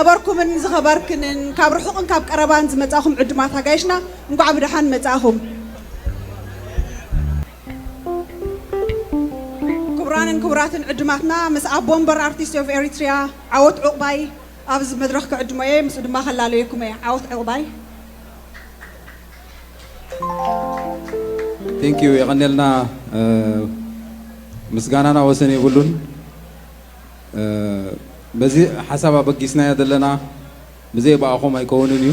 ዝኸበርኩምን ዝኸበርክንን ካብ ርሑቕን ካብ ቀረባን ዝመጻኹም ዕዱማት ኣጋይሽና፣ እንኳዕ ብደሓን መጻእኹም። ክቡራንን ክቡራትን ዕዱማትና፣ ምስ ኣቦ ወንበር ኣርቲስት ኦፍ ኤሪትሪያ ዓወት ዑቕባይ ኣብዚ መድረኽ ክዕድሞ እየ፣ ምስኡ ድማ ከላለየኩም እየ። ዓወት ዑቕባይ። Thank you፣ የቐንየልና። ምስጋናና ወሰን የብሉን። በዚ ሓሳብ ኣበጊስናዮ ዘለና ብዘይ ብኣኹም ኣይከውንን እዩ።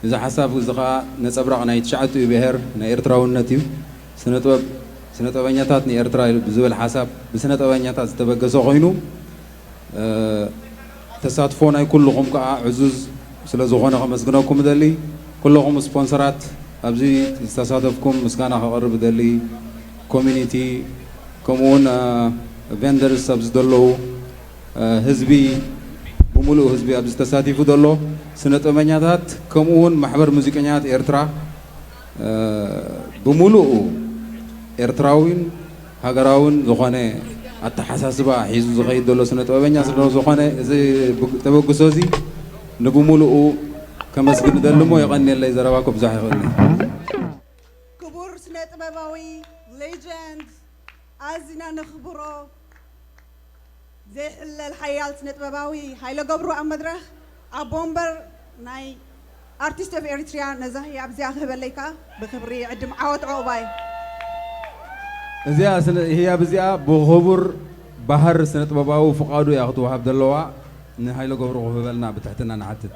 እዚ ሓሳብ እዚ ኸዓ ነጸብራቕ ናይ ትሽዓቲኡ ብሔር ናይ ኤርትራውነት እዩ። ስነ ጥበብ፣ ስነ ጥበበኛታት ንኤርትራ ብዝብል ሓሳብ ብስነ ጥበበኛታት ዝተበገሰ ኮይኑ ተሳትፎ ናይ ኩልኹም ከዓ ዕዙዝ ስለ ዝኾነ ከመስግነኩም እደሊ። ኩለኹም ስፖንሰራት፣ ኣብዚ ዝተሳተፍኩም ምስጋና ከቕርብ እደሊ። ኮሚኒቲ፣ ከምኡውን ቬንደርስ ኣብዚ ዘለዉ፣ ህዝቢ፣ ብምሉእ ህዝቢ ኣብዚ ተሳቲፉ ዘሎ፣ ስነ ጥበበኛታት፣ ከምኡውን ማሕበር ሙዚቀኛታት ኤርትራ፣ ብምሉኡ ኤርትራዊን ሃገራውን ዝኾነ ኣተሓሳስባ ሒዙ ዝኸይድ ዘሎ ስነ ጥበበኛ ስለ ዝኾነ፣ እዚ ተበግሶ እዚ ንብምሉኡ ከመስግን እደሊ እሞ፣ የቐንየለይ። ዘረባ ክብዛሕ ይኽእል። ክቡር ስነ ጥበባዊ ሌጀንድ፣ ኣዚና ነኽብሮ ዘይሕለል ሓያል ስነ ጥበባዊ ሃይለ ገብሩ ኣብ መድረኽ፣ ኣቦ ወንበር ናይ ኣርቲስት ኦፍ ኤሪትሪያ፣ ነዛ ህያብ እዚኣ ክህበለይ ከኣ ብክብሪ ይዕድም። ዓወት ዑቕባይ። እዚኣ ስነ- ህያብ እዚኣ ብኽቡር ባህር ስነ ጥበባዊ ፍቓዱ እያ ክትወሃብ ዘለዋ። ንሃይለ ገብሩ ክህበልና ብትሕትና ንሓትት።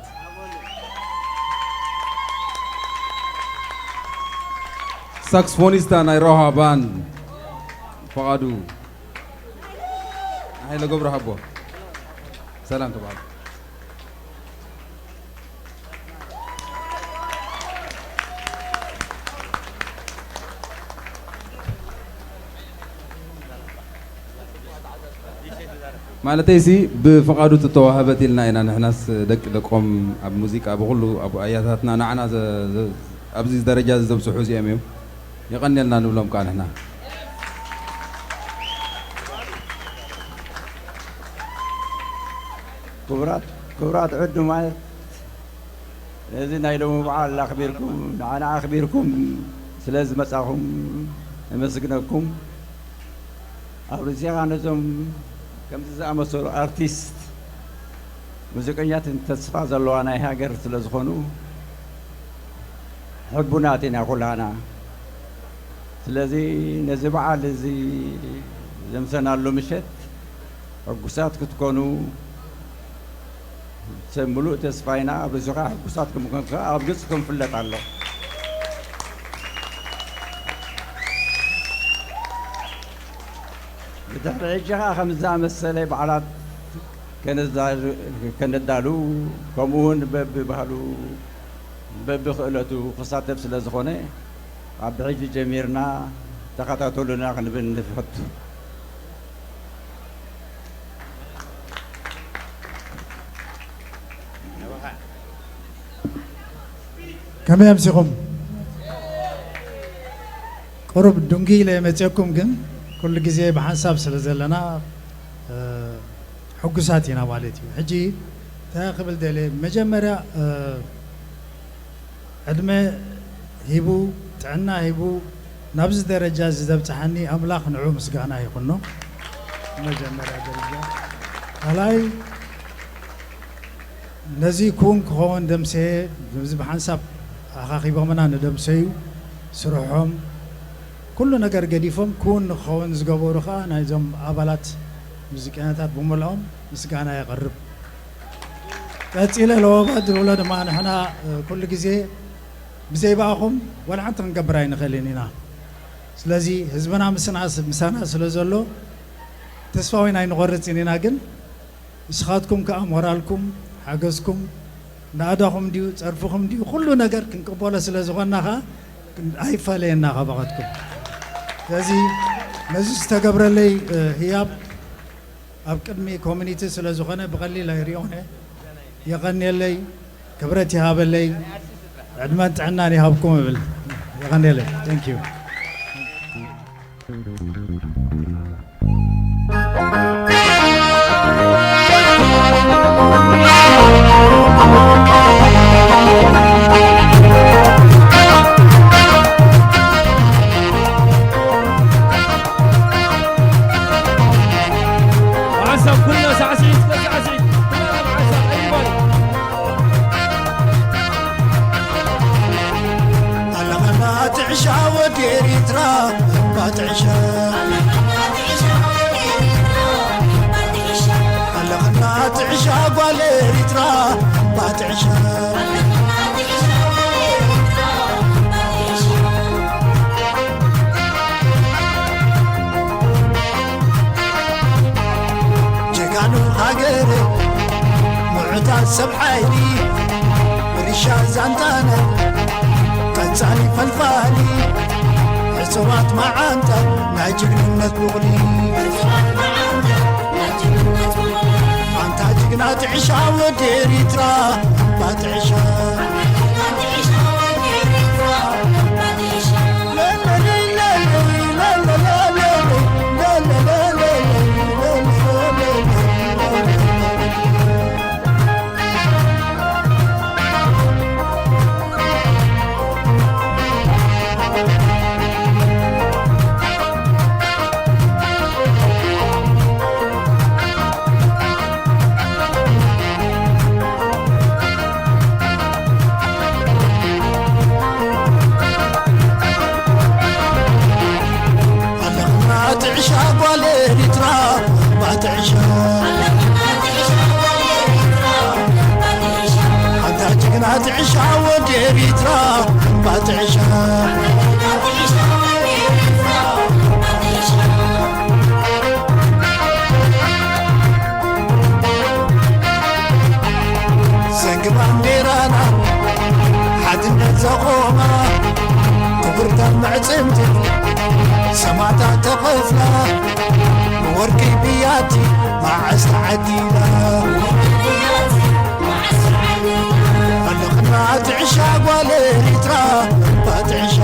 ሳክስፎኒስታ ናይ ሮሃ ባንድ ፍቓዱ፣ ንሃይለ ገብሩ ሃቦ። ሰላም ተባሉ። ማለተይሲ ብፍቓዱ ተተዋህበት ኢልና ኢና። ንሕናስ ደቂ ደቆም ኣብ ሙዚቃ ብኹሉ ኣብ ኣያታትና ንዓና ዘ- ዘ- ኣብዚ ደረጃ ዘብፅሑ እዚኦም እዮም። የቐንየልና ንብሎም ከዓ ንሕና። ክቡራት ክቡራት ዕዱማት፣ ነዚ ናይ ሎሚ በዓል ኣኽቢርኩም ንዓና ኣኽቢርኩም ስለ ዝመጻኹም ነመስግነኩም። ኣብ ርእሲኻ ነዞም ከምዚ ዝኣመሰሉ ኣርቲስት ሙዚቀኛትን ተስፋ ዘለዋ ናይ ሃገር ስለ ዝኾኑ ሕቡናት ኢና ኩላና። ስለዚ ነዚ በዓል እዚ ዘምሰናሉ ምሸት ሕጉሳት ክትኮኑ ሰብ ምሉእ ተስፋ ኢና። ኣብ ርእሲኻ ሕጉሳት ከም ኮንካ ኣብ ገጽኩም ይፍለጥ ኣሎ። ብድሕሪ ሕጂ ኸኣ ከምዚ ዝኣመሰለ በዓላት ከነዛ- ከነዳሉ ከምኡ እውን በብባህሉ በብኽእለቱ ክሳተፍ ስለ ዝኾነ ካብ ብሕጂ ጀሚርና ተኸታተሉና ክንብል ንፈቱ። ከመይ ኣምሲኹም? ቁሩብ ድንጉይ ኢለ መፅየኩም፣ ግን ኩሉ ግዜ ብሓንሳብ ስለ ዘለና ሕጉሳት ኢና ማለት እዩ። ሕጂ እንታይ ክብል ደልየ፣ መጀመርያ ዕድመ ሂቡ፣ ጥዕና ሂቡ፣ ናብዚ ደረጃ እዚ ዘብፅሓኒ ኣምላኽ ንዑ ምስጋና ይኹኖ። መጀመርያ ደረጃ ካልኣይ ነዚ ክውን ክኸውን ደምሰየ፣ ነዚ ብሓንሳብ ኣኻኺቦምና ንደምሰዩ ስርሖም ኩሉ ነገር ገዲፎም ክውን ንክኸውን ዝገበሩ ከዓ ናይዞም ኣባላት ሙዚቀኛታት ብምልኦም ምስጋና የቕርብ። ቀፂለ ለወባ ዝብሎ ድማ ንሕና ኩሉ ግዜ ብዘይ ብኣኹም ዋላ ሓንቲ ክንገብር ኣይንኽእልን ኢና። ስለዚ ህዝብና ምስና ምሳና ስለ ዘሎ ተስፋ እውን ኣይንቆርፅን ኢና። ግን ንስኻትኩም ከዓ ሞራልኩም ሓገዝኩም ናእዳኹም ድዩ ጸርፍኹም ድዩ ኩሉ ነገር ክንቅበሎ ስለ ዝኾንና ከዓ ኣይፈለየና ካባኻትኩም። ስለዚ ነዚ ዝተገብረለይ ህያብ ኣብ ቅድሚ ኮሚኒቲ ስለ ዝኾነ ብቐሊል ኣይሪኦን እየ። የቐንየለይ፣ ክብረት ይሃበለይ፣ ዕድመን ጥዕናን ይሃብኩም እብል። የቐንየለይ። Thank you። ኣለኽና ጥዕሻ ጓል ኤሪትራ ባጥዕሻ። ጀጋኑ ሃገር፣ ምዑታት ሰብ ሓይሊ፣ ምርሻ ዛንታነ፣ ቀጻሊ ፈልፋሊ፣ ዕጹባት መዓንጣ ናይ ጅግንነት ብቑሊ። ኣንታ ጅግና ጥዕሻ ወዲ ኤሪትራ፣ ባጥዕሻ። ኣለኽና ጥዕሻ ጓል ኤሪትራ ባጥዕሻ። ኣንታ ጅግና ጥዕሻ ወዲ ኤሪትራ ባጥዕሻ። ዘንጊ ባንዴራና ሓድነት ዘቖማ፣ ክቡር ደም ምዕጽምቲ ሰማእታት ተኸፍላ፣ ብወርቂ ብያቲ መዓስ ተዓዲላ። ኣለኽና ጥዕሻ ጓል ኤሪትራ ባጥዕሻ።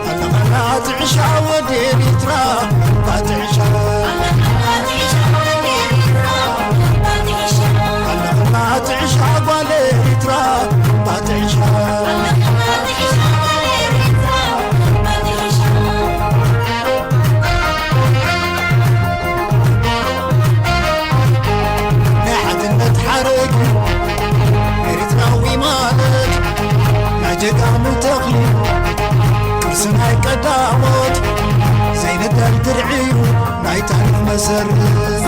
ኣለኻና ጥዕሻ ወዲ ኤሪትራ፣ ባጥዕሻ። ኣለኻና ጥዕሻ ጓል ኤሪትራ፣ ባጥዕሻ። ናይ ሓድነት ሓረግ ኤሪትራዊ ማለት ናይ ጀጋኑ ተኽሊ ቅርሲ ናይ ቀዳሞት ዘይንደል ድርዒ እዩ ናይ ታሪኽ መሰረት።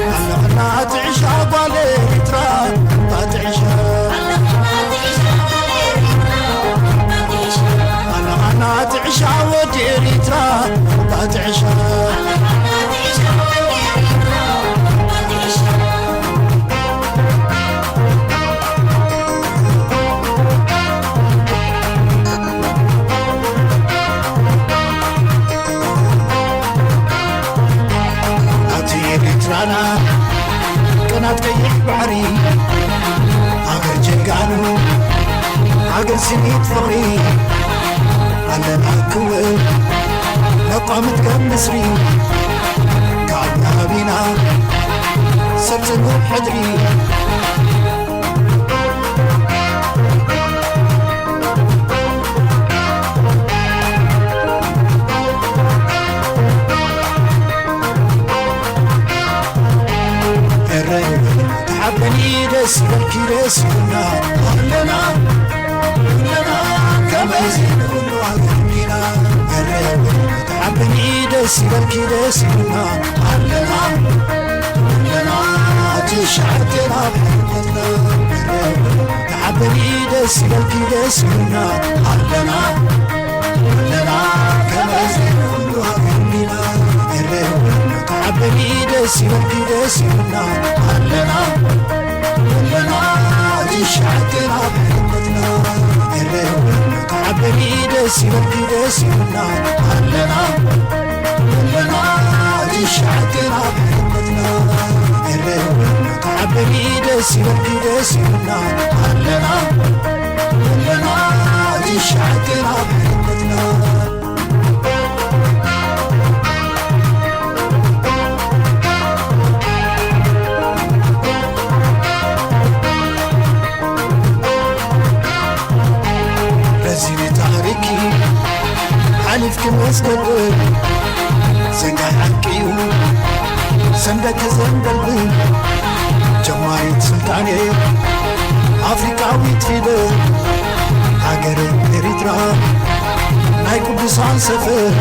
ኣለኽና ጥዕሻ ጓል ኤሪትራ ባጥዕሻ። ኣለኻና ጥዕሻ ወዲ ኤሪትራ ባጥዕሻ። ኣቲ ኤሪትራና ቅናት ቀይሕ ባሕሪ፣ ሃገር ጀጋኑ፣ ሃገር ስኒት ፍቕሪ፣ ኣለና ክውል ነቋምት ከም ንስሪ፣ ካብ ናቢና ሰብ ጽኑዕ ሕድሪ። እረ ተሓበኒ ደስ ይበልኪ ደስ ይብልና ኣለና ኩለና ከመዚ ንብሉ ኣገርሚና። እረ ተሓበኒ ደስ ይበልኪ ደስ ይብልና ኣለና ኩለና ትሽዓቴና ብሕልመትና። እረ ተሓበኒ ደስ ይበልኪ ደስ ይብልና ኣለና ኩለና ከመዚ ንብሉ ኣገርሚና። እረ ተሓበኒ ደስ ይበልኪ ደስ ይብልና ኣለና ኩለና ትሽዓቴና ብሕልመትና። እረ ተሓበኒ ደስ ይበልኪ ደስ ይብልና ኣለና ኩለና ትሽዓቴና ብሕልመትና። ተዓበኒ ደስ ይበልኪ ደስ ይብልና ኣለና ኣለና ትሽዓተና ብሕነትና ረዚነ ታሪኪ ሓሊፍኪ መስገድል ዘንጋይ ሓቂዩ ሰንደቂ ዘንበልብል ጀማሪት ስልጣኔ ኣፍሪቃዊት ፊደል ሃገረ ኤሪትራ ናይ ቅዱሳን ሰፈር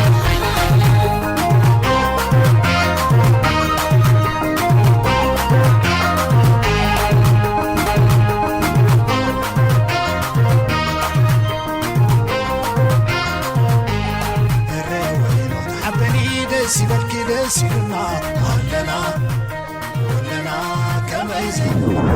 እረ ወይኖ ተሓበኒ ደስ ይበልኪ ደስ ይብልና ኣለና ኩልና ከመይ ዘይንብላ